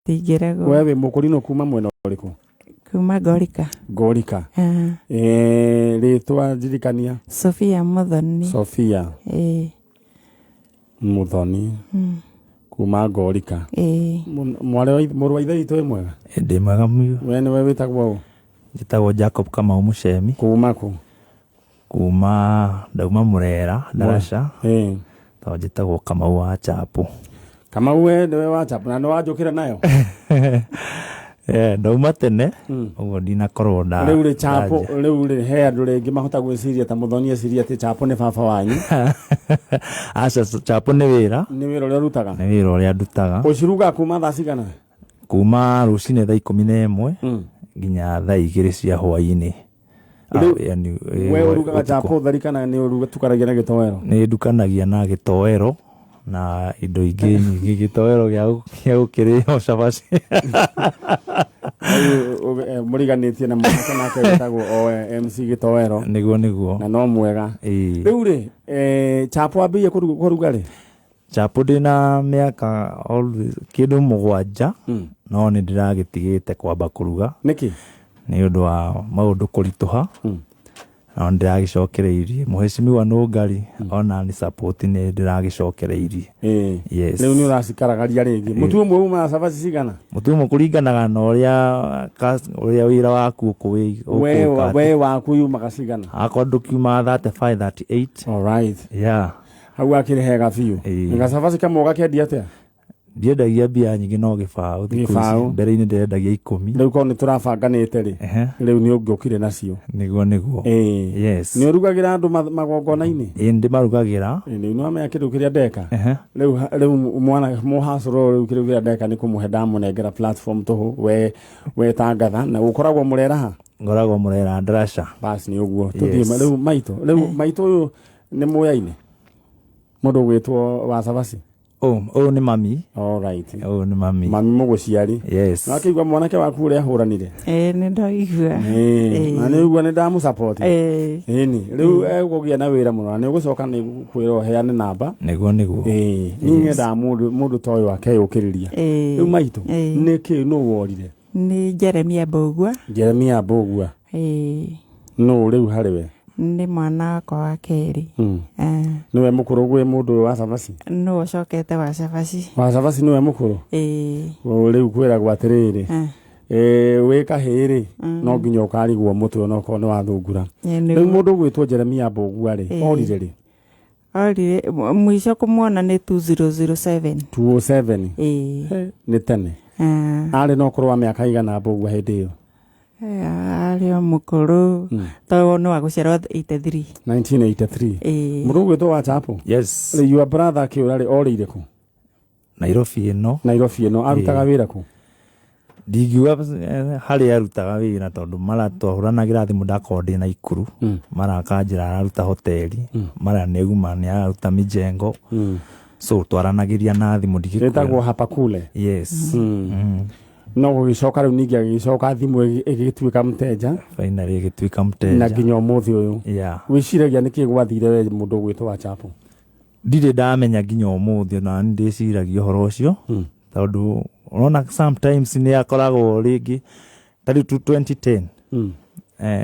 Ndingĩregwo. We wĩ mũkũrinũ kuma mwena ũrĩkũ? Kuma Ngorika. Ngorika. Ah. Eh, rĩtwa ndirikania. Sofia Muthoni. Sofia. Ĩĩ. Muthoni. Kuma Ngorika. Ĩĩ. Mwarĩ wa mũrũ wa ithe witũ wĩ mwega? Ndĩ mwega biũ. We nĩwe wĩtagwo ũ? Njĩtagwo Jacob Kamau Mũcemi. Kuma kũ? Kuma ndauma Mũrera Ndaraca. Ĩĩ. Tondũ njĩtagwo Kamau wa Chapo. Kamau we nĩwe wa Chapo na nĩwanjũkĩra nayo? Eh, ndauma tene ũguo ndinakorwo nda Rĩu rĩ Chapo ndanja. rĩu rĩ he andũ rĩngĩ mahota gwĩciria ta Mũthoni eciria atĩ Chapo nĩ baba wanyu. Aca, Chapo nĩ wĩra. Nĩ wĩra ũrĩa ũrutaga? Nĩ wĩra ũrĩa ndutaga. Ũcirugaga kuma thaa cigana? Kuma rũcinĩ thaa 11 nginya thaa 2 cia hwainĩ. Rĩu, Yani, we ũrugaga ũtukũ. chapo theri kana nĩ ũtukanagia na gĩtoero? Nĩ ndukanagia na gĩtoero na indo ingĩ nyingĩ, gĩtoero gĩa gũkĩrĩo cabaci. Rĩu, mũriganĩtie na mwanake nake wĩtagwo o MC Gĩtoero. Nĩguo, nĩguo. Na no mwega. Ĩĩ. Rĩu rĩ, chapo wambĩrĩirie kũruga rĩ? Chapo ndĩna mĩaka kĩndũ 7, no nĩ ndĩragĩtigĩte kwamba kũruga. Nĩkĩ? Nĩ ũndũ wa maũndũ kũritũha. No nĩ ndĩragĩcokereirie. Mheshimiwa Nũngari, ona nĩ support nĩ ndĩragĩcokereirie. Yes. Rĩu nĩ ũracikaragaria rĩngĩ. Mũtu ũmwe umaga cabaci cigana? Mũtu ũmwe kũringanaga na ũrĩa wĩra waku ũkũĩka atĩ. We waku yumaga cigana? Akorwo ndũkiumaga 35, 38. All right. Yeah. Hau akĩrĩ hega biũ. Ĩĩ. Gacabaci kamwe ũgakendia atĩa? Ndiendagia mbia nyingĩ no gĩbaũ thikũ ici. Gĩbaũ. Mbere-inĩ ndĩrendagia 10. Rĩu korwo nĩ tũrabanganĩte rĩ, rĩu nĩ ũngĩokire nacio. Nĩguo, nĩguo. Ĩĩ. Yes. Nĩ ũrugagĩra andũ magongona-inĩ? Ĩĩ, nĩ ndĩmarugagĩra. Ĩĩ, nĩ wamenya kĩndũ kĩrĩa ndeka? Rĩu rĩu mwana mũhacũrũ rĩu kĩndũ kĩrĩa ndeka nĩ kũmũhe ndamũnengera platform tũhũ we tangatha na ũkoragwo Mũrera ha? Ngoragwo Mũrera Ndaraca. Bas nĩ ũguo. Tũthiĩ rĩu maitũ, rĩu maitũ ũyũ nĩ mũyaine? Mũndũ ũgwĩtwo wa cabaci? Ũyũ nĩ mami. All right. Ũyũ nĩ mami. Mami mũgũciari. Yes. Na akĩigua mwanake waku ũrĩa ahũranire? Ĩĩ, nĩ ndaigua. Ĩĩ. Na nĩ ũigua nĩ ndamũsupport? Ĩĩ. Ĩni. Rĩu egũkũgĩa na wĩra mũno na nĩ ũgũcoka nĩ ngũkwĩra ũheane namba. Nĩguo, nĩguo. Ĩĩ. Niĩ nyendaga mũndũ ta ũyũ akeyũkĩrĩria. Ĩĩ. Rĩu maitũ, Ĩĩ. nĩ kĩ nũ worire? Nĩ Jeremia Mbũgua. Jeremia Mbũgua. Ĩĩ. Nũ rĩu harĩ we? Nĩ mwana wakwa wa kerĩ. Nĩwe mũkũrũ gwĩ mũndũ ũyũ wa cabaci? Nĩwe ũcokete wa cabaci. Wa cabaci nĩwe mũkũrũ? Ĩĩ. O, rĩu kwĩragwo atĩrĩrĩ, wĩ kahĩĩ rĩ, no nginya ũkarigwo mũtwe onokorwo nĩ wa thungura. Ĩĩ, nĩguo. Rĩu mũndũ ũgwĩtwo Jeremia Mbũgua rĩ, orire rĩ? Orire, mũico kũmuona nĩ 2007. 207? Ĩĩ. He, nĩ tene. Arĩ na ũkũrũ wa mĩaka igana Mbũgua hĩndĩ ĩyo? Arĩ o mũkũrũ, tondũ nĩ wa gũciarwo 83. 1983. Ĩĩ. Mũndũ ũgwĩtwo wa Chapo? Yes. Rĩu your brother akĩũra rĩ, orĩire kũ? Nairobi ĩno. Nairobi ĩno. Arutaga wĩra kũ? Ndingiuga harĩa arutaga wĩra tondũ mara twahũranagĩra thimũ ndakorwo ndĩ Naikuru. Mara akanjĩra araruta hoteli, mara nĩ auma nĩ araruta mijengo. So twaranagĩria na thimũ ndingĩkwĩra. Ĩtagwo hapa kule. Yes. No gũgĩcoka rĩu ningĩ agĩgĩcoka thimũ ĩgĩtuĩka mteja. Finally ĩgĩtuĩka mteja. Na nginya ũmũthĩ ũyũ. Yeah. Wĩciragia nĩkĩ gwathire we mũndũ ũgwĩtwo wa Chapo? Ndirĩ ndamenya nginya ũmũthĩ, ona nĩ ndĩciragia ũhoro ũcio. Tondũ ũrona sometimes nĩ akoragwo rĩngĩ ta rĩu 2010,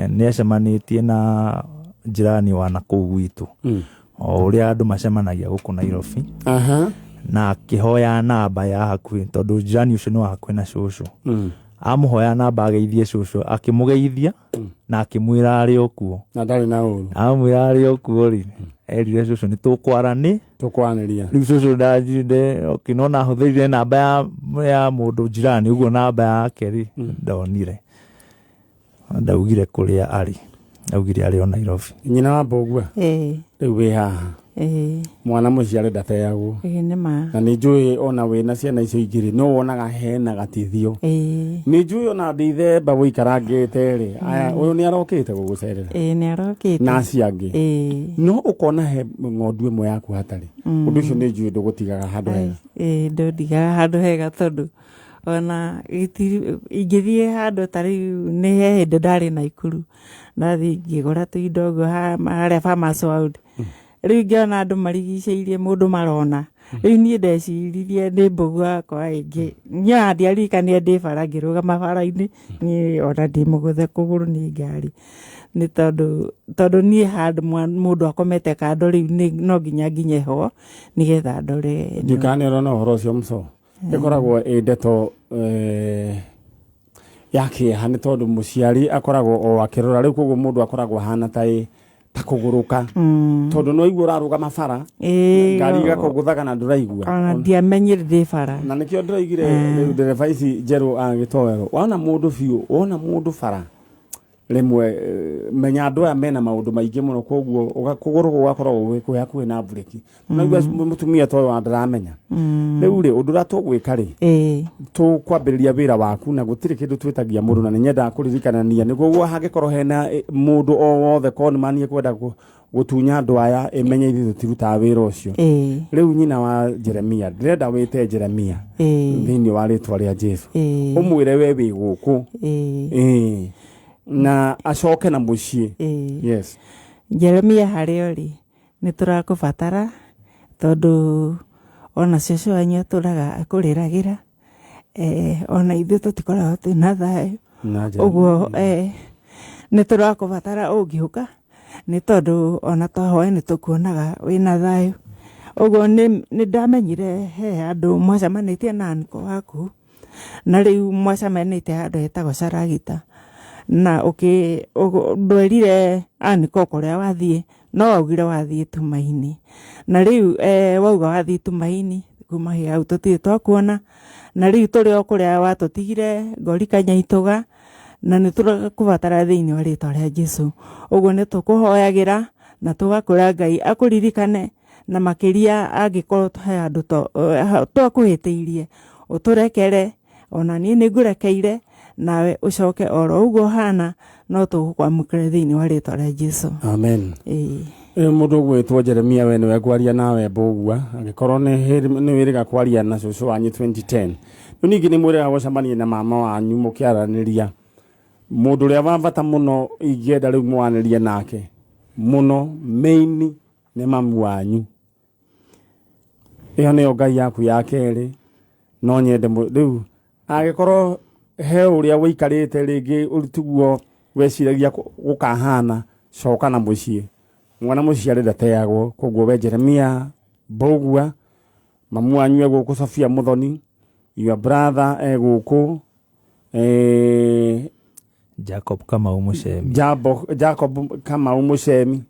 nĩ acemanĩtie na jirani wa nakũu gwitũ. O ũrĩa andũ macemanagia gũkũ Nairobi. Na akĩhoya namba ya hakuhĩ tondũ jirani ũcio nĩ wa hakuhĩ na cũcũ. Amũhoya namba ageithie cũcũ, akĩmũgeithia na akĩmwĩra arĩ o kuo. Na ndarĩ na ũru. Amwĩra arĩ o kuo rĩ, erire cũcũ nĩ tũkwaranĩ. Tũkwanĩria. Rĩu cũcũ ndanjire, okay, no nahũthĩrire namba ya mũndũ jirani, ũguo namba yake rĩ, ndonire. Ndaugire kũrĩa arĩ. Ndaugire arĩ o Nairobi. Nyina wa Mbũgua? Ĩĩ. Rĩu wĩ haha. Ĩĩ. Mwana mũciare ndateagwo. Ĩĩ, nĩ ma. Na nĩ njũĩ ona wĩna ciana icio ingĩ rĩ, no wonaga hena gatithio. Ĩĩ. Nĩ njũĩ ona ndithemba ũikarangĩte rĩ, aya, ũyũ nĩ arokĩte gũgũcerera. Ĩĩ, nĩ arokĩte. Na acio angĩ. Ĩĩ. No ũkona he ng'ondu ĩmwe yaku hatarĩ. Ũndũ ũcio nĩ njũĩ ndũgũtigaga handũ hega. Ĩĩ, ndũndigaga handũ hega tondũ ona ingĩthiĩ handũ ta rĩu nĩ he hĩndĩ ndarĩ Naikuru, ndathiĩ ngĩgũra tũindo ũguo harĩa Farmers World. Rĩu ngĩona andũ marigicĩirie mũndũ marona. Rĩu niĩ ndeciririe nĩ mbũgua yakwa ĩngĩ, niĩ ona ndiaririkanire ndĩ bara ngĩrũgama bara-inĩ, niĩ ona ndĩ mũgũthe kũgũrũ nĩ ngari, nĩ tondũ tondũ niĩ handũ mũndũ akomete kando rĩu no nginya nginye ho nĩgetha ndore. Ndiũĩ kana nĩ ũrona ũhoro ũcio mũco ĩkoragwo ĩ ndeto ya kĩeha, nĩ tondũ mũciari akoragwo o akĩrora rĩu, koguo mũndũ akoragwo ahana ta ĩ ta kũgũrũka, tondũ no igua ũrarũgama bara, ngari igakũgũthaga na ndũraigua. Ona ndiamenyire ndĩ bara. Na nĩkĩo ndĩroigire rĩu ndereba ici njerũ a gĩtoero, wona mũndũ biũ, wona mũndũ bara rĩmwe, menya andũ aya mena maũndũ maingĩ mũno, koguo kũgũrũ gũgakorwo gwĩ hakuhĩ na mburĩki. Naigua mũtumia ta ũyũ wa ndaramenya rĩu rĩ, ũndũ ũrĩa tũgwĩka rĩ, tũkwambĩrĩria wĩra waku, na gũtirĩ kĩndũ twĩtagia mũndũ, na nĩ nyendaga kũririkanania nĩguo hangĩkorwo hena mũndũ o wothe conman ekwenda gũtunya andũ aya, ĩmenye ithuĩ tũtirutaga wĩra ũcio. Rĩu nyina wa Jeremia, ndĩrenda wĩte Jeremia thĩinĩ wa rĩtwa rĩa Jesu, ũmwĩre we wĩ gũkũ, na acoke na mũciĩ. Yes. Jeremia, harĩa ũrĩ, nĩ tũrakũbatara, tondũ ona cũcũ wanyu atũraga akũrĩragĩra, ona ithuĩ tũtikoragwo twĩna thayũ. Na Jeremia. Ũguo nĩ tũrakũbatara ũngĩũka, nĩ tondũ ona twahoya nĩ tũkuonaga wĩna thayũ. Ũguo nĩ ndamenyire he handũ mwacemanĩtie na anko waku, na rĩu mwacemanĩtie handũ hetagwo Caragita, na ndwerire anko kũrĩa wathiĩ, no waugire wathiĩ Tumaini, na rĩu wauga wathiĩ Tumaini, kuma hau tũtirĩ twakuona, na rĩu tũrĩ o kũrĩa watũtigire Ngori Kanyaitũga, na nĩ tũrakũbatara thĩinĩ wa rĩtwa rĩa Jesu. Ũguo nĩ tũkũhoyagĩra na tũgakwĩra Ngai akũririkane, na makĩria angĩkorwo he handũ twakũhĩtĩirie, ũtũrekere, ona niĩ nĩ ngũrekeire, nawe ũcoke oro ũguo ũhana, no tũgũkwamũkĩra thĩinĩ wa rĩtwa rĩa Jesu. Amen. Rĩu mũndũ ũgwĩtwo Jeremia, we nĩwe ngwaria nawe Mbũgua, angĩkorwo nĩ wĩrĩga kwaria na cũcũ wanyu 2010, rĩu ningĩ nĩ mwĩrĩga gũcemania na mama wanyu mũkĩaranĩria, mũndũ ũrĩa wa bata mũno ingĩenda rĩu mwanĩrie nake mũno main nĩ mamu wanyu. Ĩyo nĩyo Ngai yaku ya kerĩ. No nyende rĩu angĩkorwo he ũrĩa wĩikarĩte rĩngĩ ũtiguo weciragia gũkahana, coka na mũciĩ, mwana mũciarĩ ndateagwo. Koguo we Jeremia Mbũgua, mamu wanyu e gũkũ, Sofia Muthoni, your brother e gũkũ, Jacob Kamau Mucemi. Jacob Kamau Mucemi,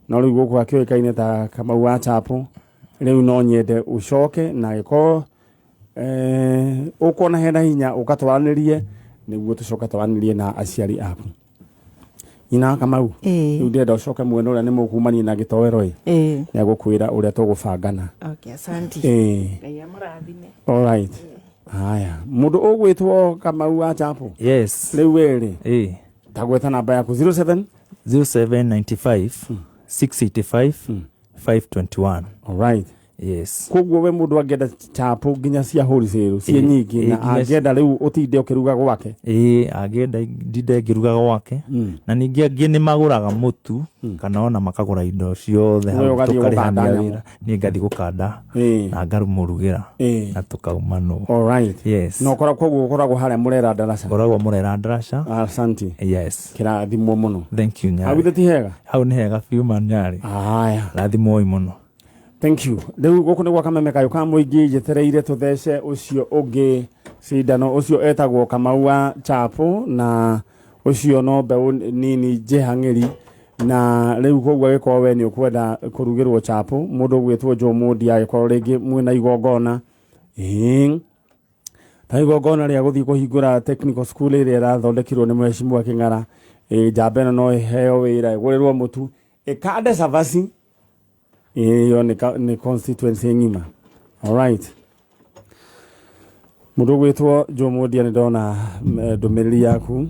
no rĩu gũkũ akĩũĩkaine ta Kamau wa Chapo. Rĩu no nyende ũcoke, na angĩkorwo ũkuona hena hinya, ũgatwaranĩrie nĩguo tũcoke twaranĩrie na aciari aku. Nyina wa Kamau, rĩu ndĩrenda ũcoke mwena ũrĩa nĩ mũkumania na gĩtoero ĩ, nĩ agũkwĩra ũrĩa tũgũbangana. Okay, asante. Ngai amũrathime. All right. Haya, mũndũ ũgwĩtwo Kamau wa Chapo. Yes. Rĩu we rĩ, tagweta namba yaku, 07 0795 685 521. All right. Yes. Koguo we mũndũ angĩenda chapo nginya cia wholesale ciĩ nyingĩ, na angĩenda rĩu ũtinde ũkĩruga gwake? Ĩĩ, angĩenda ndinde ngĩrugaga gwake, na ningĩ angĩ nĩ magũraga mũtu kana ona makagũra indo ciothe We hau ũgathiĩ tũkarĩhania gũkanda nyamũ. wĩra. Niĩ ngathiĩ gũkanda na ngamũrugĩra na tũkaumanwo. All right. Yes. Na ũkora koguo ũkoragwo harĩa Mũrera Ndaraca? Ngoragwo Mũrera Ndaraca. Asante. Yes. Kĩrathimwo mũno. Thank you. Hau Nyarĩ githĩ ti hega? Hau nĩ hega biũ ma, Nyarĩ. Haya. Rathimwoi mũno. Thank you. Rĩu gũkũ nĩ gwa Kameme Kayũ ka mũingĩ, njetereire tũthece ũcio ũngĩ cindano, ũcio etagwo Kamau wa Chapo, na ũcio no mbeũ nini njĩhang'ĩri, na rĩu koguo angĩkorwo we nĩ ũkwenda kũrugĩrwo chapo, mũndũ ũgwĩtwo Joe Mũndi, angĩkorwo rĩngĩ mwĩna igongona, ta igongona rĩa gũthiĩ kũhingũra technical school ĩrĩa ĩrathondekirwo nĩ mheshimiwa Kĩng'ara, njamba ĩno no ĩheo wĩra, ĩgũrĩrwo mũtu, ĩkande cabaci, ĩyo nĩ constituency ng'ima. Alright. Mũndũ ũgwĩtwo Joe Mũndia, nĩ ndona ndũmĩrĩri yaku.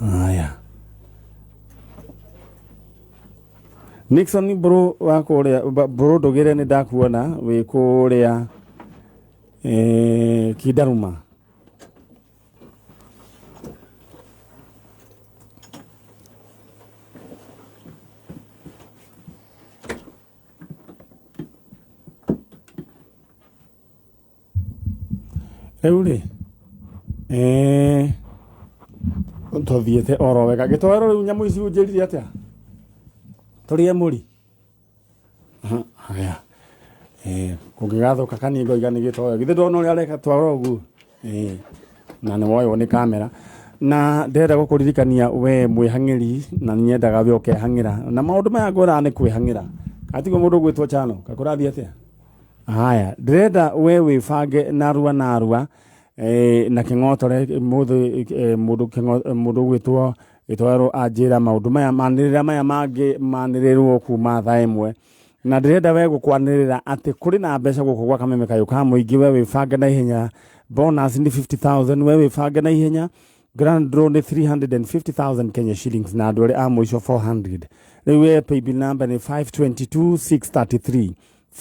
Haya, Nixon Mbũrũ wa kũrĩa Mbũrũ Ndũgĩre, nĩ ndakuona wĩ kũrĩa Kindaruma. Rĩu rĩ, tũthiĩte oro wega. Gĩtoero rĩu nyamũ ici ũnjĩrire atĩa? Tũrĩe mũri? Aha, haya. Kũngĩgathũka kani ngoiga nĩ gĩtoero. Githĩ ndona ũrĩa areka twara ũguo? Na nĩ woywo nĩ kamera. Na ndĩrenda gũkũririkania we mwĩhang'ĩri na nyendaga we ũkehang'ĩra. Na maũndũ maya ngwĩraga nĩ kwĩhang'ĩra. Katiguo mũndũ ũgwĩtwo Chano, kakũrathiĩ atĩa? Haya, ndĩrenda we wĩbange narua narua na kĩng'otore mũthĩ mũndũ mũndũ ũgwĩtwo gĩtoero anjĩra maũndũ maya manĩrĩra maya mangĩ manĩrĩrwo kuma thaa ĩmwe. Na ndĩrenda we gũkwanĩrĩra atĩ kũrĩ na mbeca gũkũ gwa Kameme Kayũ ka mũingĩ, we wĩbange na ihenya. Bonus nĩ 50,000, we wĩbange na ihenya. Grand draw nĩ 350,000 Kenya shillings na andũ arĩa a mũico 400. Rĩu we paybill number nĩ 522633,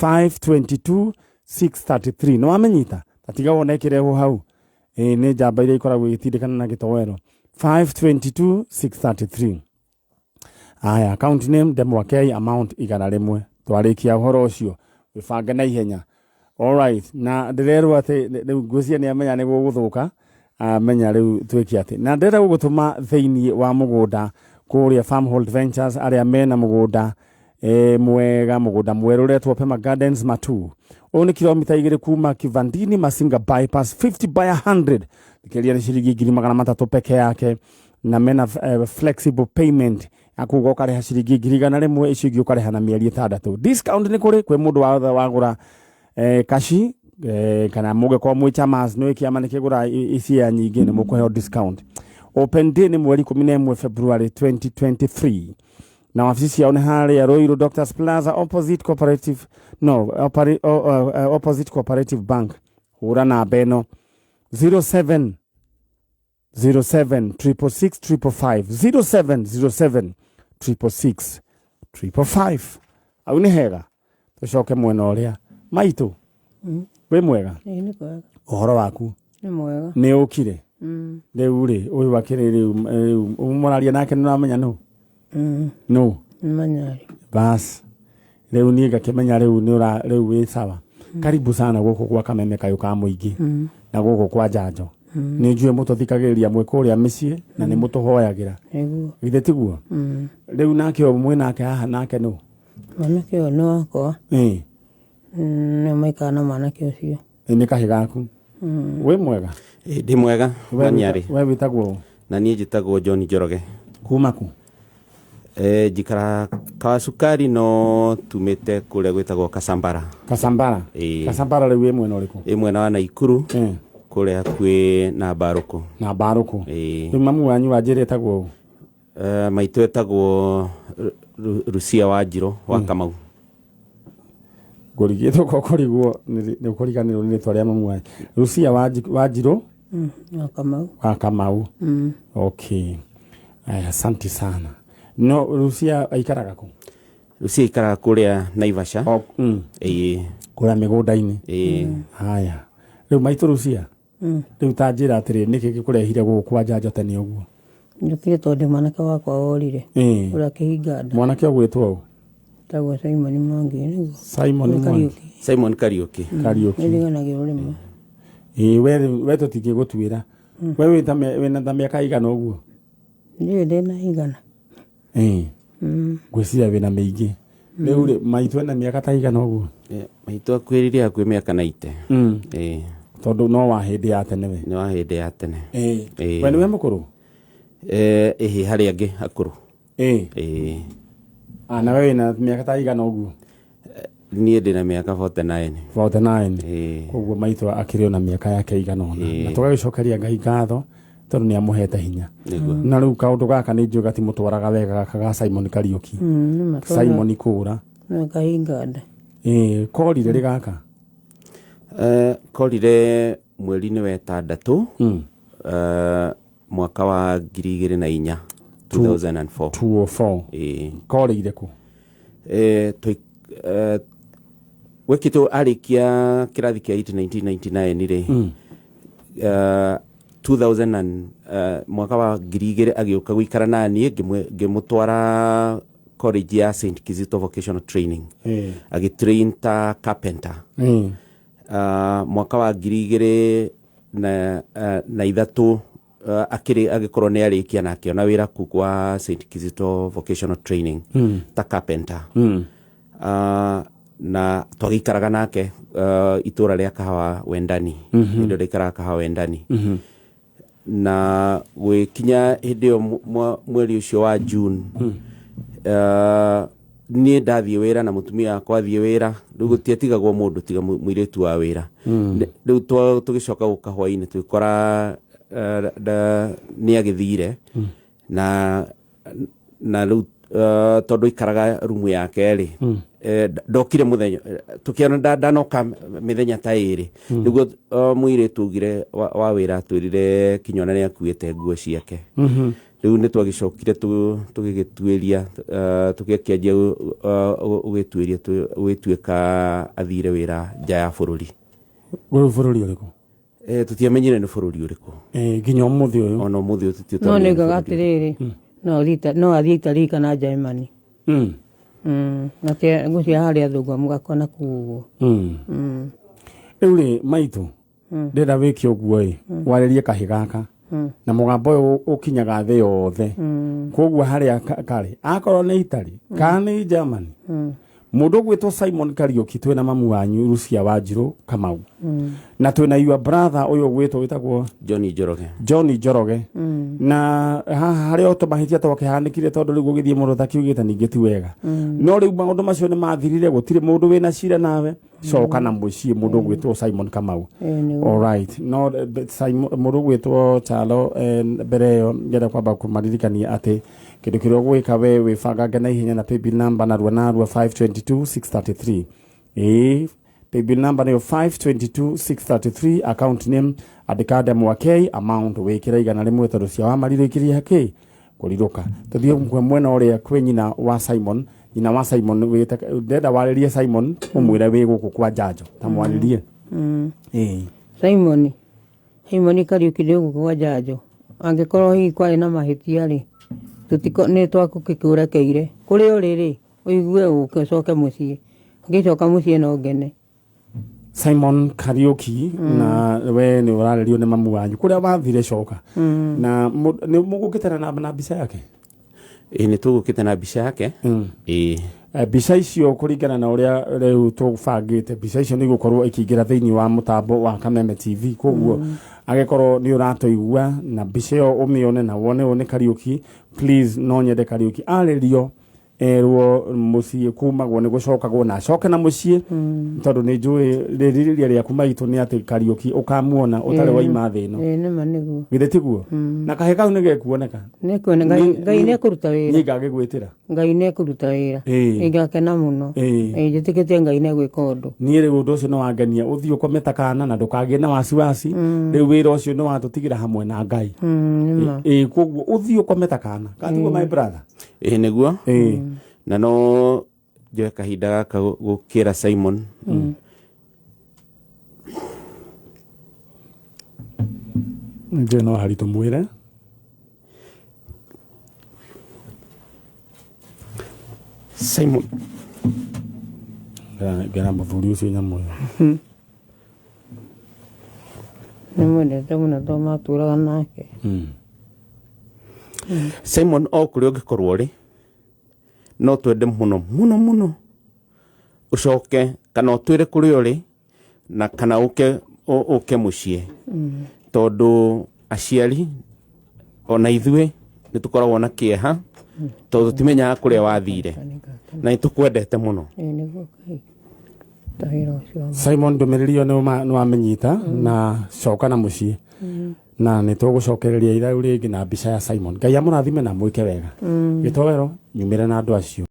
522633. Nĩ wamenyita? Tatiga wona ĩkĩrehwo hau. Nĩ njamba iria ikoragwo igĩtindĩkana na gĩtoero. 522633. Aya, account name Ndemwa K, amount 100. Twarĩkia ũhoro ũcio, wĩbange na ihenya. Alright, na ndĩrerwo atĩ rĩu ngwĩciria nĩ amenya nĩ gũgũthũka, amenya rĩu twĩke atĩ. Na ndĩrenda gũgũtũma thĩinĩ wa mũgũnda kũrĩa Farmhold Ventures arĩa mena mũgũnda mwega, mũgũnda mwerũ ũretwo Pema Gardens Matu. Ũyũ nĩ kilomita 2 kuma Kivandini Masinga bypass, 50 by 100. Thikĩrĩria nĩ ciringi 300,000 peke yake, na mena flexible payment akuga ũkarĩha ciringi 100,000, icio ingĩ ũkarĩha na mĩeri 6. Discount nĩ kũrĩ kwĩ mũndũ wothe wagũra kashi kana mũngĩkorwo mwĩ chamas, nĩ kĩama nĩ kĩgũra icia nyingĩ nĩ mũkũheo discount. Open day nĩ mweri 11 February 2023, na wabici ciao nĩ harĩa Ruiru Doctors Plaza, opposite Cooperative, no, opposite Cooperative Bank. Hũra namba ĩno 07 07 666 555, 0707 666 555. Au nĩ hega tũcoke mwena ũrĩa maitũ. Wĩ mwega? Ĩĩ, nĩ kwega. Ũhoro waku? Nĩ mwega. Nĩ ũkire? Rĩu rĩ, ũyũ akĩrĩ rĩu rĩu mũraria nake nĩ ũramenya nũ? Nũ? Manyarĩ. Bas, rĩu niĩ ngakĩmenya rĩu nĩ ũra rĩu wĩ sawa. Karibu sana gũkũ gwa Kameme Kayũ ka mũingĩ na gũkũ kwa Njanjo. Nĩ njũĩ mũtũthikagĩrĩria mwĩ kũrĩa mĩciĩ na nĩ mũtũhoyagĩra. Nĩguo. Githĩ tiguo? Rĩu nake ũyũ mwĩ nake haha nake nũ? Mwanake ũyũ nĩ wakwa. Nĩ maikara na mwanake ũcio. Nĩ kahĩ gaku. Wĩ mwega? Ndĩ mwega. Manyarĩ. We wĩtagwo ũ? Na niĩ njĩtagwo John Njoroge. Kuma kũ? Njikara Kawacukari no tumĩte kũrĩa gwĩtagwo Kasambara. Kasambara? Ĩĩ. Kasambara rĩu ĩ mwena ũrĩkũ? Ĩ mwena wa Naikuru. Kũrĩa hakuhĩ na Mbarũkũ. Na Mbarũkũ. Ĩĩ. Rĩu mamu wanyu wanjĩra ĩtagwo ũ? Maitũ etagwo Rucia wa Njirũ wa Kamau. Ngũrigĩtwo ko kũrigwo nĩ ũkũriganĩrwo nĩ rĩtwa rĩa mamu wanyu. Rucia wa Njirũ? Wa Kamau. Wa Kamau. Okay. Aya, asante sana. No Rucia aikaraga kũ? Rucia aikaraga kũrĩa Naivasha. Ĩĩ. Kũrĩa mĩgũnda-inĩ. Ĩĩ. Haya. Rĩu maitũ Rucia? Rĩu ta njĩra atĩrĩ, nĩkĩ gĩkũrehire gũkũ kwa Njanjo tene ũguo? Njũkire tondũ mwanake wakwa worire. Ũrĩa kĩhinga nda. Mwanake ũgwĩtwo ũ? Tagwo Simon Mwangi, nĩguo. Simon Nĩ Mwangi. Kariũki. Simon Kariũki. Kariũki. Nĩriganagĩrwo rĩmwe. Ĩĩ, we tũtingĩgũtuĩra. We wĩna ta mĩaka igana ũguo? Ndiũĩ ndĩna igana. Ngwĩciria wĩna mĩingĩ. Rĩu rĩ, maitũ ena mĩaka ta igana ũguo? Maitũ akuĩrĩire hakuhĩ mĩaka 90. Tondũ no wa hĩndĩ ya tene we. Nĩ wa hĩndĩ ya tene. We nĩwe mũkũrũ? Ĩhĩ, harĩ angĩ akũrũ. Na we wĩna mĩaka ta igana ũguo? Niĩ ndĩna mĩaka 49. 49. Koguo maitũ akĩrĩ ona mĩaka yake igana ũna. Na tũgagĩcokeria Ngai ngatho tondũ nĩ amũhete hinya. Na rĩu kaũndũ gaka nĩ njũĩ gatimũtwaraga wega gaka ga Simon Kariũki. Simon kũra. Nĩ kahinga nda. Korire rĩ gaka? Korire mweri-inĩ wa ĩtandatũ, mwaka wa 2004, 2004. 204. Korĩire kũ? Gwekĩtwo arĩkia kĩrathi kĩa 8 1999 rĩ. 2000 and, mwaka wa 2000 agĩũka gũikara na niĩ, ngĩmũtwara college ya St Kizito Vocational Training. Agĩtrain ta carpenter. Mwaka wa 2000 na ithatũ akĩrĩ agĩkorwo nĩ arĩkia na akĩona wĩra kuu kwa St Kizito Vocational Training ta carpenter. Na twagĩikaraga nake itũra rĩa Kahawa Wendani. Hĩndĩ ĩyo ndaikaraga Kahawa Wendani. Na gwĩkinya hĩndĩ ĩyo mweri ũcio wa June, niĩ ndathiĩ wĩra na mũtumia wakwa athiĩ wĩra, rĩu gũtiatigagwo mũndũ tiga mũirĩtu wa wĩra. Rĩu tũgĩcoka gũka hwainĩ tũgĩkora nĩ agĩthire na rĩu tondũ aikaraga rumu yake rĩ, ndokire mũthenya, tũkĩona ndanoka mĩthenya ta ĩrĩ nĩguo mũirĩtu augire wa wĩra atwĩrire Kinyona nĩ akuĩte nguo ciake. Rĩu nĩ twagĩcokire tũgĩgĩtuĩria, tũgĩkĩanjia gũgĩtuĩria, gũgĩtuĩka athire wĩra nja ya bũrũri. Rĩu bũrũri ũrĩkũ? Tũtiamenyire nĩ bũrũri ũrĩkũ. Nginya ũmũthĩ ũyũ? Ona ũmũthĩ ũyũ No tũtiamenyire nĩ ngauga bũrũri ũrĩkũ. atĩrĩrĩ, no athiĩ Italy kana Germany. Na ngũcia harĩa athũngũ mũgakona kũu ũguo. Rĩu rĩ maitũ, ndĩrenda wĩke ũguo ĩ, warĩrie kahĩ gaka na mũgambo ũyũ ũkinyaga thĩ yothe. Koguo harĩa karĩ, akorwo nĩ Italy kana nĩ Germany, mũndũ ũgwĩtwo Simon Kariuki twĩna mamu wanyu Lucia Wanjirũ Kamau, na twĩna your brother ũyũ ũgwĩtwo wĩtagwo Johnny Njoroge. Johnny Njoroge. Na haha harĩa o tũmahĩtia twakĩhanĩkire tondũ rĩu gũgĩthiĩ mũndũ takiugĩte ningĩ ti wega. No rĩu maũndũ macio nĩ mathirire, gũtirĩ mũndũ wĩna cira nawe, coka na mũciĩ mũndũ ũgwĩtwo Simon Kamau. All right. No Simon mũndũ ũgwĩtwo Chalo, mbere ĩyo ngenda kwamba kũmaririkania atĩ kĩndũ kĩrĩa ũgwĩka we wĩbangange na ihenya na paybill number narua narua 522633. Ĩĩ, paybill number nĩyo 522633, account name andĩka Ndemwa K, amount wĩkĩre 100 tondũ cia wamarire ikirie kĩ kũrirũka. Tũthiĩ mwena ũrĩa kwĩ nyina wa Simon. Nyina wa Simon ndenda warĩrie Simon ũmwĩre wĩ gũkũ kwa Njanjo, ta mwarĩrie. Ĩĩ. Simon Kariuki ndĩ gũkũ kwa Njanjo. Angĩkorwo hihi kwarĩ na mahĩtia rĩ, nĩ twakũkĩkũrekeire. Kũrĩa ũrĩ rĩ, ũigue ũke ũcoke mũciĩ. Ũngĩcoka mũciĩ no ngene. Simon Kariuki, na we nĩ ũrarĩrio nĩ mamu wanyu kũrĩa wathire coka. Na nĩ mũgũkĩte na mbica yake? Ĩĩ, nĩ tũgũkĩte na mbica yake. Ĩĩ. Mbica icio kũringana na ũrĩa rĩu tũbangĩte, mbica icio nĩ igũkorwo ikĩingĩra thĩinĩ wa mũtambo wa Kameme TV. Koguo angĩkorwo nĩ ũratũigua na mbica ĩyo ũmĩone na wone ũyũ nĩ Kariuki, please no nyende Kariuki arĩrio erwo mũciĩ kumagwo nĩ gũcokagwo na acoke na mũciĩ, tondũ nĩ njũĩ rĩrirĩria rĩaku maitũ nĩ atĩ Kariuki ũkamuona ũtarĩ waima thĩ ĩno. Ĩĩ, nĩma nĩguo. Githĩ tiguo? Na kahĩ kau nĩ gekuoneka. Nĩkuoneka. Ngai nĩekũruta wĩra. Niĩ ngagĩgwĩtĩra. Ngai nĩekũruta wĩra. Ngakena mũno. Ĩĩ, njĩtĩkĩtie Ngai nĩegwĩka ũndũ. Niĩ rĩu ũndũ ũcio nĩ wangenia, ũthiĩ ũkome ta kana na ndũkagĩe na wasiwasi. Rĩu wĩra ũcio nĩ watũtigĩra hamwe na Ngai. Nĩma. Ĩĩ, koguo ũthiĩ ũkome ta kana. Katiguo my brother? Ĩĩ, nĩguo. Na no njoe kahinda gaka gũkĩra Simon. Nje no haritũ mwĩre. Simon. Ngera mũthuri ũcio nyamũ ĩyo. Nĩ mwendete mũno tondũ matũraga nake. Simon, o kũrĩa ũngĩkorwo rĩ, no twende mũno mũno mũno ũcoke kana ũtwĩre kũrĩa ũrĩ na kana ũke mũciĩ. Tondũ aciari ona ithuĩ nĩ tũkoragwo na kĩeha tondũ tũtimenyaga kũrĩa wathire na nĩ tũkwendete mũno. Ĩĩ, nĩguo Ngai. Ta wĩra ũcio. Simon, ndũmĩrĩri ĩyo nĩ wamĩnyita na coka na mũciĩ. Na nĩ tũgũcokereria ithaũ rĩngĩ na mbica ya Simon. Ngai amũrathime na mwĩke wega. Gĩtoero nyumĩre na andũ acio.